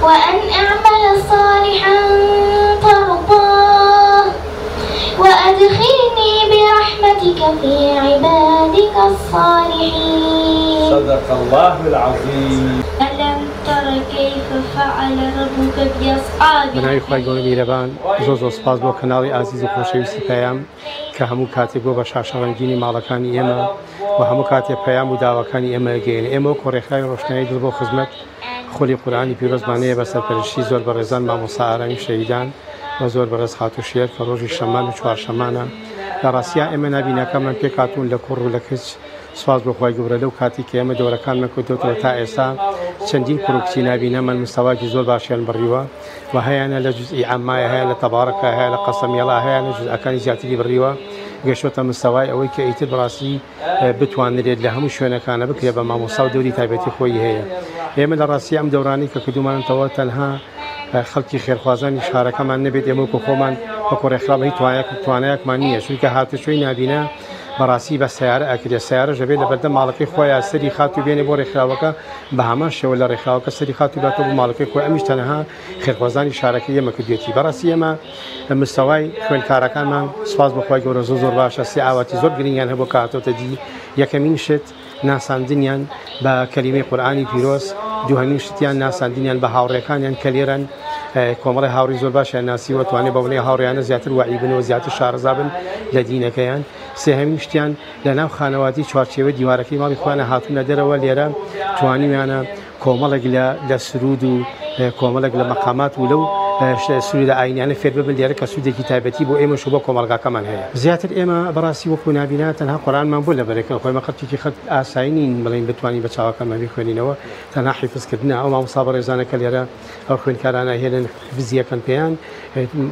وأن أعمل صالحا ترضاه وأدخلني برحمتك في عبادك الصالحين. صدق الله العظیم. ألم تر كيف فعل ربك بأصحاب بە ناوی خوای گەورە میرەبان زۆر زۆر سپاس بۆ کەناڵی ئازیز و خۆشەویستی پەیام کە هەموو کاتێک بۆ بە شاشە ڕەنگینی ماڵەکانی ئێمە و هەموو کاتێ پەیام و داواکانی ئێمە گەێنێ. ئێمە وەکو ڕێکخراوی ڕۆشنایی دڵ بۆ خزمەت خولی قورئانی پیرۆزمان هەیە بە سەرپەرشتی زۆر بەڕێزان مامۆستا ئارامی شەهیدان و زۆر بەڕێز خاتوو شێر کە ڕۆژی شەممان و چوارشەممانە. لە ڕاستیا ئێمە نابیناکانمان پێکهاتوون لە کوڕ و لە کچ. سوپاس بۆ خوای گەورە لەو کاتی کە ئێمە دەورەکانمان کردۆتەوە تا ئێستا چەندین کوڕ و کچی نابینامان مستەواکی زۆر باشیان بڕیوە و هەیانە لە جوزئی عەممایە، هەیە لە تەبارەکە، هەیە لە قەسەمیەڵا، هەیانە جوزئەکانی زیاتری بڕیوە، گەشتۆتە مستەوای ئەوەی کە ئیتر بەڕاستی بتوانرێت لە هەموو شوێنەکانە بکرێت بە مامۆستا و دەوری تایبەتی خۆی هەیە. ئێمە لە ڕاستی ئەم دەورانەی کە کردومانەتەوە تەنها خەڵکی خێرخوازانی شارەکەمان نەبێت، ئێمە وەکو خۆمان وەکو ڕێکخراو هیچ توانایەکمان نییە، چونکە هاتوچۆی نابینا بەڕاستی بە سەیارە ئەکرێت، سەیارەش ئەبێت لەبەردەم ماڵەکەی خۆیا سەری خاتوو بێنێ بۆ ڕێکخراوەکە، بە هەمان شێوە لە ڕێکخراوەکە سەری خاتوو باتەوە بۆ ماڵەکەی خۆی، ئەمیش تەنها خێرخوازانی شارەکەی ئێمە کردوێتی. بەڕاستی ئێمە مستەوای خوێندکارەکانمان سوپاس بۆ خوای گەورە زۆر زۆر باشە، سێ ئاواتی زۆر گرنگیان هەبوو کە هاتۆتە دی. یەکەمین شت ناساندنیان بە کەلیمەی قورئانی پیرۆز، دووهەمین شتیان ناساندنیان بە هاوڕێکانیان کە لێرەن، کۆمەڵی هاوڕی زۆر باشیان ناسیوە، توانێت بەونەی هاوڕیانە زیاتر وعی بن و زیاتر شارەزا بن لە دینەکەیان. سێهەمین شتیان لە ناو خانەوادی چوارچێوەی دیوارەکەی ماڵی خۆیانە هاتوونە دەرەوە، لێرە توانیویانە کۆمەڵێک لە سرود و کۆمەڵێک لە مەقامات و لەو سرودە ئاینیانە فێر ببن لێرە کە سوودێکی تایبەتی بۆ ئێمەش و بۆ کۆمەڵگاکەمان هەیە. زیاتر ئێمە بەڕاستی وەکو نابینا تەنها قورئانمان بۆ لەبەرەکەن، خۆ ئێمە خەڵکێکی خەڵک ئاسایی نین بڵێین بتوانین بە چاوەکانمان بیخوێنینەوە، تەنها حیفزکردنە. ئەو مامۆستا بەڕێزانە کە لێرە ئەو خوێندکارانە هێنن حیفزیەکەن پێیان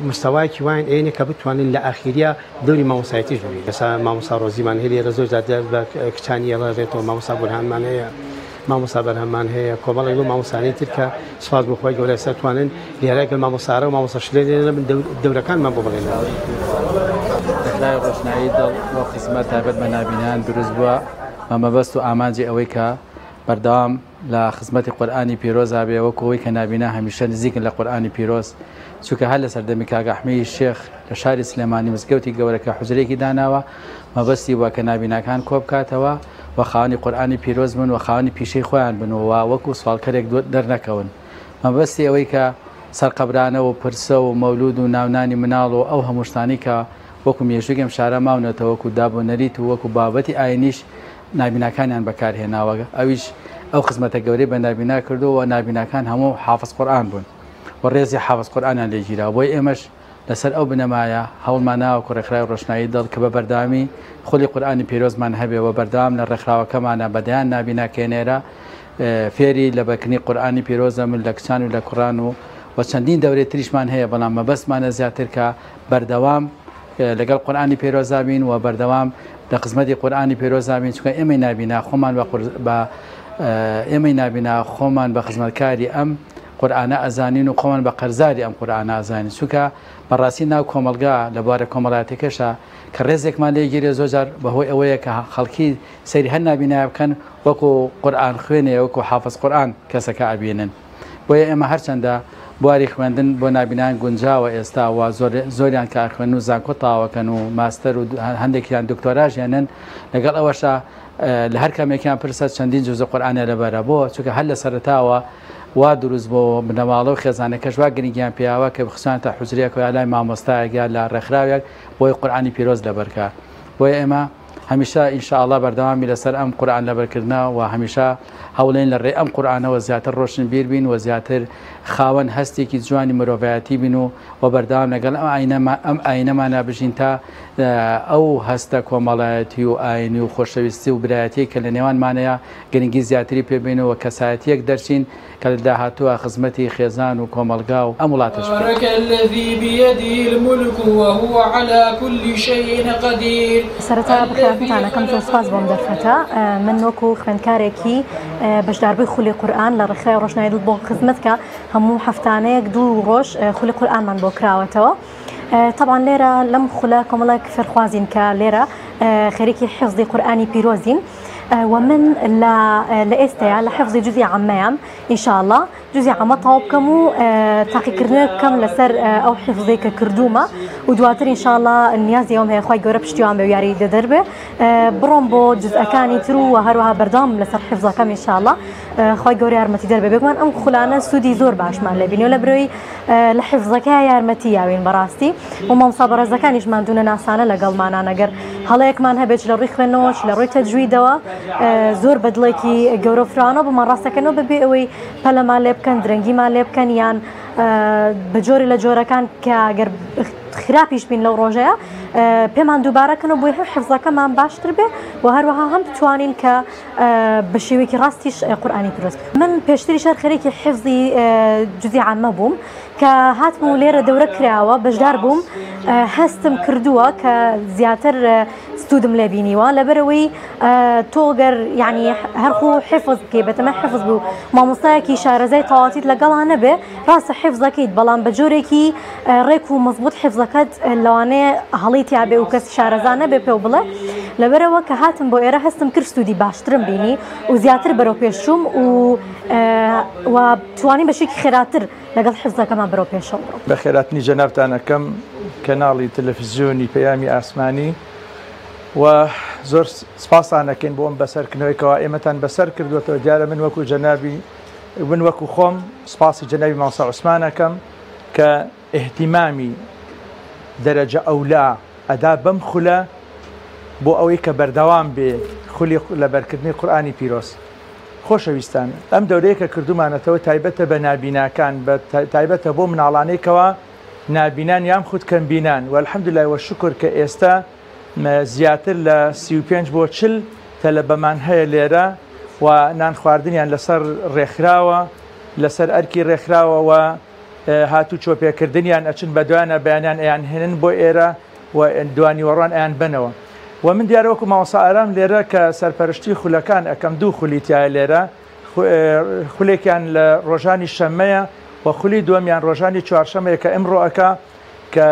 مستەوایەکی وایان ئێنێ کە بتوانن لە ئاخیریا دەوری مامۆستایەتیش ببین. ئێستا مامۆستا ڕۆزیمان هەیە لێرە زۆر جار بە کچانی ئەڵێتەوە، مامۆستا بورهانمان هەیە، مامۆستا بەرهەممان هەیە، کۆمەڵێک لەو مامۆستانەی تر کە سوپاس بۆ خوای گەورە ئێستا توانن لێرە گەل مامۆستا ئارام و مامۆستا شلێر لێرە بن دەورەکانمان بۆ بڵێنەوە. ڕێکخراوی ڕۆشنایی دڵ بۆ خزمەت تایبەت بە نابینایان دروست بووە بە مەبەست و ئامانجی ئەوەی کە بەردەوام لە خزمەتی قورئانی پیرۆزا بێ، وەکو ئەوەی کە نابینا هەمیشە نزیکن لە قورئانی پیرۆز، چونکە هەر لە سەردەمی کاک ئەحمەی شێخ لە شاری سلێمانی مزگەوتی گەورە کە حوجرەیەکی داناوە مەبەستی بووە کە نابیناکان کۆبکاتەوە و خاوەنی قورئانی پیرۆز بن و خاوەنی پیشەی خۆیان بن و وەکو سواڵکەرێک دەرنەکەون. مەبەستی ئەوەی کە سەرقەبرانە و پرسە و مەولود و ناونانی مناڵ و ئەو هەموو شتانەی کە وەکو مێژووی ئەم شارە ماونەتەوە وەکو داب و نەریت و وەکو بابەتی ئاینیش نابیناکانیان بەکارهێناوە ئەویش ئەو خزمەتە گەورەی بە نابینا کردووە و نابیناکان هەموو حافز قورئان بوون و ڕێزی حافز قورئانیان لێگیرا بۆی ئێمەش لەسەر ئەو بنەمایە هەوڵمان ناوە وەکو ڕێکخراوی ڕۆشنایی دڵ کە بە بەردەوامی خولی قورئانی پیرۆزمان هەبێ و بەردەوام لە ڕێکخراوەکەمانە بە دەیان نابینا کە نێرە فێری لەبەرکردنی قورئانی پیرۆزە من لە کچان و لە کوڕان و و چەندین دەورەی تریشمان هەیە بەڵام مەبەستمانە زیاتر کە بەردەوام لەگەڵ قورئانی پیرۆزا بین و بەردەوام لە خزمەتی قورئانی پیرۆزا بین چونکە ئێمەی نابینا خۆمان بە ئێمەی نابینا خۆمان بە خزمەتکاری ئەم قورئانە ئەزانین و خۆمان بە قەرزاری ئەم قورئانە ئەزانین چونکە بەڕاستی ناو کۆمەڵگا لە بوارە کۆمەڵایەتەکەشا کە ڕێزێکمان لێگیرێ زۆر جار بەهۆی ئەوەیە کە خەڵکی سەیری هەر نابینایە بکەن وەکو قورئان خوێنێ وەکو حافز قورئان کەسەکە ئەبینن بۆیە ئێمە هەرچەندە بواری خوێندن بۆ نابینایان گونجاوە ئێستا و زۆریان کە ئەخوێنن و زانکۆ تەواوەکەن و ماستەر و هەندێکیان دکتۆراش هێنن لەگەڵ ئەوەشا لە هەر کامێکیان پرسە چەندین جوزە قورئانیان لەبەرە بۆ چونکە هەر لە سەرەتاوە وا دروست بۆ بنەماڵە و خێزانەکەش وا گرنگیان پیاوە کە بخسانتە حوجرەیەک یا لای مامۆستایەک یا لە ڕێکخراوێک بۆی قورئانی پیرۆز لەبەرکە بۆیە ئێمە هەمیشە ان شاء اللە بەردەوام بین لەسەر ئەم قورئان لەبەرکردنە و هەمیشە هەوڵێن لە ڕێی ئەم قورئانەوە زیاتر ڕۆشنبیر بین و زیاتر خاوەن هەستێکی جوانی مرۆڤایەتی بین و و بەردەوام لەگەڵ ئەم ئاینەما ئەم ئاینەمانا بژین تا ئەو هەستە کۆمەڵایەتی و ئاینی و خۆشەویستی و برایەتیەی کە لە نێوانمانەیە گرنگی زیاتری پێ بین و کەسایەتیەک دەرچین کە لە داهاتووە خزمەتی خێزان و کۆمەڵگا و ئەم وڵاتەش بکەین. تبارک الذی بیده الملک وهو علی کل شیء قدیر سەرەتا بەخێرهاتنتان ئەکەم، زۆر سوپاس بۆ ئەم دەرفەتە. من وەکو خوێندکارێکی بەشداربووی خولی قورئان لە ڕێکخراوی ڕۆشنایی دڵ بۆ خزمەت کە هەموو هەفتانەیەک دوو ڕۆژ خولی قورئانمان بۆ کراوەتەوە. تەبعەن لێرە لەم خولە کۆمەڵێک فێرخوازین کە لێرە خەریکی حفزی قورئانی پیرۆزین. و من لە لە ئێستەیا لە حفزی جزئی عەممەیام ان شاء اللە جزئی عەمە تەواو بکەم و تاقیکردنەوەیەک بکەم لەسەر ئەو حفزەی کە کردوومە و دواتر ان شاء اللە نیازی ئەوم هەیە خوای گەورە پشتیوان بێ و یاریدەدەر بێ بڕۆم بۆ جزئەکانی تر و هەروەها بەردەوام لەسەر حفزەکەم ان شاء اللە خوای گەورە یارمەتیدەر بێ بێگومان ئەم خولانە سوودی زۆر باشمان لێ بینیوە لە برۆی لە حفزەکە یارمەتی یاوین بەڕاستی و مامۆستا بەڕێزەکانیش ماندوونە ناسانە لەگەڵمانان ئەگەر هەڵەیەکمان هەبێت لە ڕووی خوێندنەوە لە ڕووی تەجویدەوە زۆر بە دڵێکی گەورە فراوانەوە بۆمان ڕاستەکەنەوە بەبێ ئەوەی پەلەمان لێ بکەن درەنگیمان لێ بکەن یان بە جۆری لە جۆرەکان کە گەر خراپیش بین لەو ڕۆژەیە پێمان دووبارەکەنەوە بۆی هەم حفزەکەمان باشتر بێ و هەروەها هەم بتوانین کە بە شێوەیەکی ڕاستیش قورئانی پیرۆز من پێشتریش هەر خەریکی حفزی جزی عامە بووم کە هاتم و لێرە دەورە کراوە بەشدار بووم هەستم کردووە کە زیاتر سوودم لێ بینیوە لەبەرەوەی تۆ گەر یعنی هەرخۆ حفظ بکەی بەتەمە حفظ بوو مامۆستایەکی شارەزای تەواتیت لەگەڵا نەبێ ڕاستە حفظەکەیت بەڵام بە جۆرێکی ڕێک و مەزبوط حفظەکەت لەوانەیە هەڵی تیابێ و کەس شارەزا نەبێ پێو بڵێ لەبەرەوە کە هاتم بۆ ئێرە هەستم کرد سوودی باشترم بینی و زیاتر بەرەو پێشچووم و و توانیم بەشێکی خێراتر لەگەڵ حفزەکەمان بەرەو پێشەوە بڕۆم. بەخێراتنی جەنابتان ئەکەم کەناڵی تەلەفزیۆنی پەیامی ئاسمانی و زۆر سپاستان ئەکەین بۆ ئەم بەسەرکردنەوەی کەوا ئێمەتان بەسەر کردووەتەوە دیارە من وەکو جەنابی من وەکو خۆم سپاسی جەنابی مامۆستا عوسمان ئەکەم کە ئیهتیمامی دەرەجە ئەولا ئەدا بەم خولە بۆ ئەوەی کە بەردەوام بێ خولی لەبەرکردنی قورئانی پیرۆز. خۆشەویستان ئەم دەورەیە کە کردومانەتەوە تایبەتە بە نابیناکان بە تایبەتە بۆ مناڵانەی کەوا نابینان یان خود کەمبینان و الحمدللە و شکر کە ئێستا زیاتر لە 35 بۆ 40 تەلەبەمان هەیە لێرە و نان خواردنیان لەسەر ڕێکخراوە لەسەر ئەرکی ڕێکخراوە و هاتوچۆ پێکردنیان ئەچن بەدوایانە بەیانیان ئەیان هێنن بۆ ئێرە و دوانیوەڕوان ئەیان بەنەوە و من دیارە وەکو مامۆستا ئارام لێرە کە سەرپەرشتی خولەکان ئەکەم دوو خولی تایە لێرە خولێکیان لە ڕۆژانی شەممەیە و خولی دووەمیان ڕۆژانی چوارشەمەیە کە ئمڕۆ ئەکا کە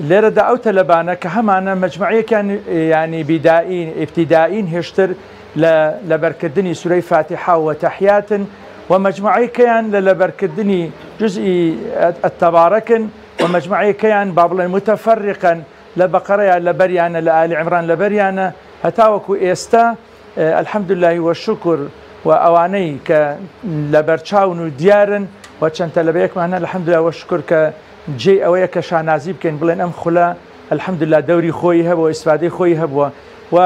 لێرەدا ئەو تەلەبانە کە هەمانە مەجموعەیەکیان یانی بیدائین ئیبتیدائین هێشتر لە لەبەرکردنی سورەی فاتیحە و تەحیاتن و مەجموعەیەکەیان لە لەبەرکردنی جزئی التبارکن و مەجموعەیەکەیان با بڵێن متفرقن لە بەقەرەیە لەبەریانە لە ئالی عیمران لەبەریانە هەتاوەکو ئێستا الحمدللە و شکر و ئەوانەی کە لەبەرچاون و دیارن و چەند تەلەبەیەکمان هەن الحمدللە و شکر کە جێی ئەوەیە کە شانازی بکەین بڵێن ئەم خولە الحمدللە دەوری خۆی هەبووە ئیسفادەی خۆی هەبووە و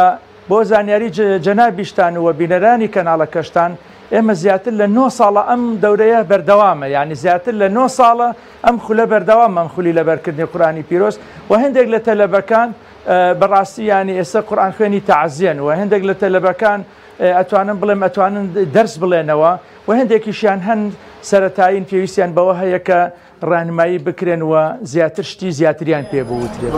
بۆ زانیاری جەنابیشتان و بینەرانی کەناڵەکەشتان ئێمە زیاتر لە نۆ ساڵە ئەم دەورەیە بەردەوامە یعنی زیاتر لە نۆ ساڵە ئەم خولە بەردەوامە ئەم خولی لەبەرکردنی قورئانی پیرۆز و هەندێک لە تەلەبەکان بەڕاستی یانی ئێستا قورئان خوێنی تەعزیەن و هەندێک لە تەلەبەکان ئەتوانم بڵێم ئەتوانن دەرس بڵێنەوە و هەندێکیشیان هەن سەرەتایین پێویستیان بەوە هەیە کە ڕێنمایی بکرێن و زیاتر شتی زیاتریان پێ بوترێت.